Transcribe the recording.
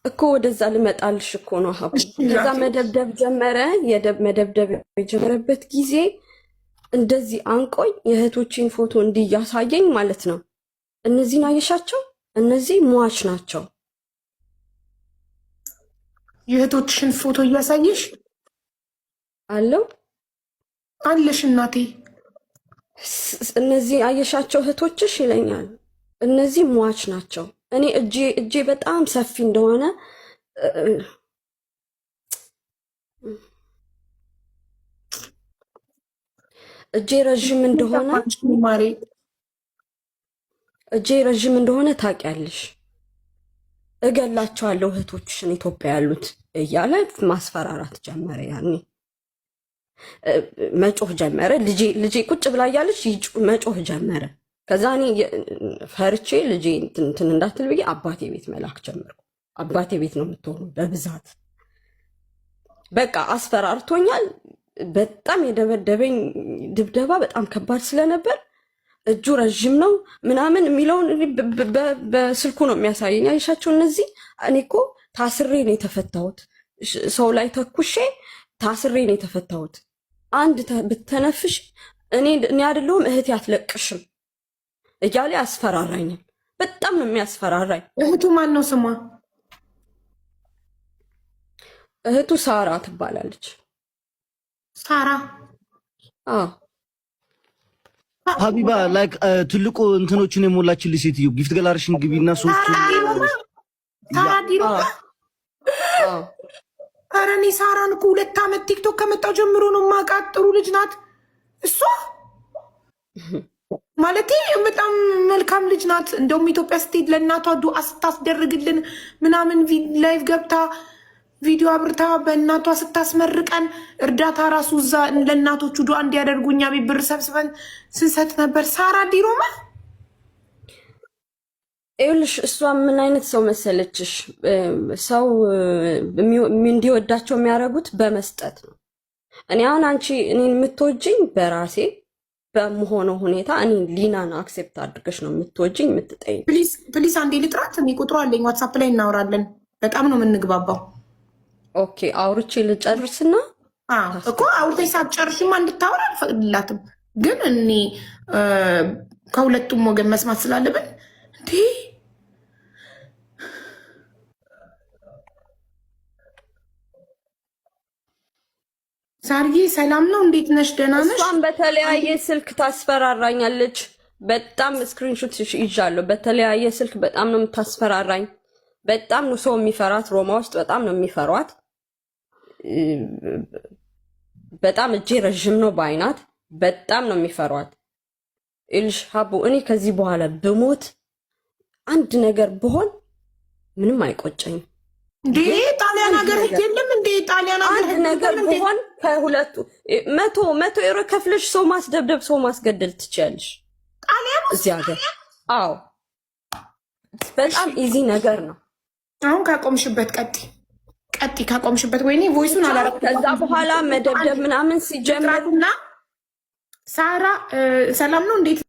እኮ ወደዛ ልመጣልሽ እኮ ነው ሀቡ። ከዛ መደብደብ ጀመረ። መደብደብ የጀመረበት ጊዜ እንደዚህ አንቆኝ የእህቶቼን ፎቶ እንዲህ እያሳየኝ ማለት ነው። እነዚህን አየሻቸው? እነዚህ ሟች ናቸው። የእህቶችሽን ፎቶ እያሳየሽ አለው አለሽ እናቴ። እነዚህ አየሻቸው እህቶችሽ ይለኛል። እነዚህ ሟች ናቸው። እኔ እጄ በጣም ሰፊ እንደሆነ እጄ ረዥም እንደሆነ እጄ ረዥም እንደሆነ ታውቂያለሽ። እገላቸዋለሁ እህቶችሽን ኢትዮጵያ ያሉት እያለ ማስፈራራት ጀመረ። ያኔ መጮህ ጀመረ። ልጄ ቁጭ ብላ እያለች መጮህ ጀመረ። ከዛ እኔ ፈርቼ ልጄ እንትን እንዳትል ብዬ አባቴ ቤት መላክ ጀመርኩ። አባቴ ቤት ነው የምትሆኑ በብዛት። በቃ አስፈራርቶኛል። በጣም የደበደበኝ ድብደባ በጣም ከባድ ስለነበር እጁ ረዥም ነው ምናምን የሚለውን በስልኩ ነው የሚያሳየኝ። አይሻቸው እነዚህ እኔ እኮ ታስሬ ነው የተፈታሁት። ሰው ላይ ተኩሼ ታስሬ ነው የተፈታሁት። አንድ ብተነፍሽ እኔ አይደለሁም እህቴ አትለቅሽም እያለ ያስፈራራኛል። በጣም ነው የሚያስፈራራኝ። እህቱ ማን ነው ስሟ? እህቱ ሳራ ትባላለች። ሳራ። አዎ። ሀቢባ like ትልቁ እንትኖችን የሞላችልሽ ሴትዮ gift gallery ሽን ግቢና ሶስቱ ሳራ። ኧረ እኔ ሳራን እኮ 2 ዓመት ቲክቶክ ከመጣው ጀምሮ ነው የማውቃት። ጥሩ ልጅ ናት እሷ ማለቴ በጣም መልካም ልጅ ናት። እንደውም ኢትዮጵያ ስትሄድ ለእናቷ ዱአ ስታስደርግልን ምናምን live ገብታ ቪዲዮ አብርታ በእናቷ ስታስመርቀን እርዳታ ራሱ እዛ ለእናቶቹ ዱአ እንዲያደርጉ እኛ ቤት ብር ሰብስበን ስንሰጥ ነበር። ሳራ ዲሮማ። ይኸውልሽ እሷ ምን አይነት ሰው መሰለችሽ? ሰው እንዲወዳቸው የሚያደርጉት በመስጠት ነው። እኔ አሁን አንቺ እኔን የምትወጂኝ በራሴ በምሆነው ሁኔታ እኔ ሊናን accept አድርገሽ ነው የምትወጂኝ የምትጠይኝ። Please አንዴ ልጥራት። እኔ ቁጥሩ አለኝ፣ ዋትሳፕ ላይ እናወራለን። በጣም ነው የምንግባባው። Okay፣ አውርቼ ልጨርስና እኮ አውርተሽ ሳትጨርሽማ እንድታወራ አልፈቅድላትም። ግን እኔ ከሁለቱም ወገን መስማት ስላለብን እንዴ። ሳርዬ ሰላም ነው? እንዴት ነሽ? ደህና ነሽ? እሷን በተለያየ ስልክ ታስፈራራኛለች። በጣም screenshot ይዣለሁ። በተለያየ ስልክ በጣም ነው የምታስፈራራኝ። በጣም ነው ሰው የሚፈራት። ሮማ ውስጥ በጣም ነው የሚፈሯት። በጣም እጄ ረዥም ነው በአይናት በጣም ነው የሚፈሯት። ይልሽ ሀቡ፣ እኔ ከዚህ በኋላ ብሞት አንድ ነገር ብሆን ምንም አይቆጨኝም። እንዴ ጣሊያን ሀገር ህግ የለም እንዴ? ጣሊያን ሀገር አንድ ነገር ብሆን ከሁለቱ 100 100 ዩሮ ከፍለሽ ሰው ማስደብደብ ሰው ማስገደል ትችያለሽ። ጣሊያን እዚህ ሀገር። አዎ፣ በጣም easy ነገር ነው። አሁን ካቆምሽበት ቀጥ ቀጥ ካቆምሽበት። ወይኔ voice ኡን አላረኩም። ከዛ በኋላ መደብደብ ምናምን ሲጀምር ሳራ ሰላም ነው እንዴት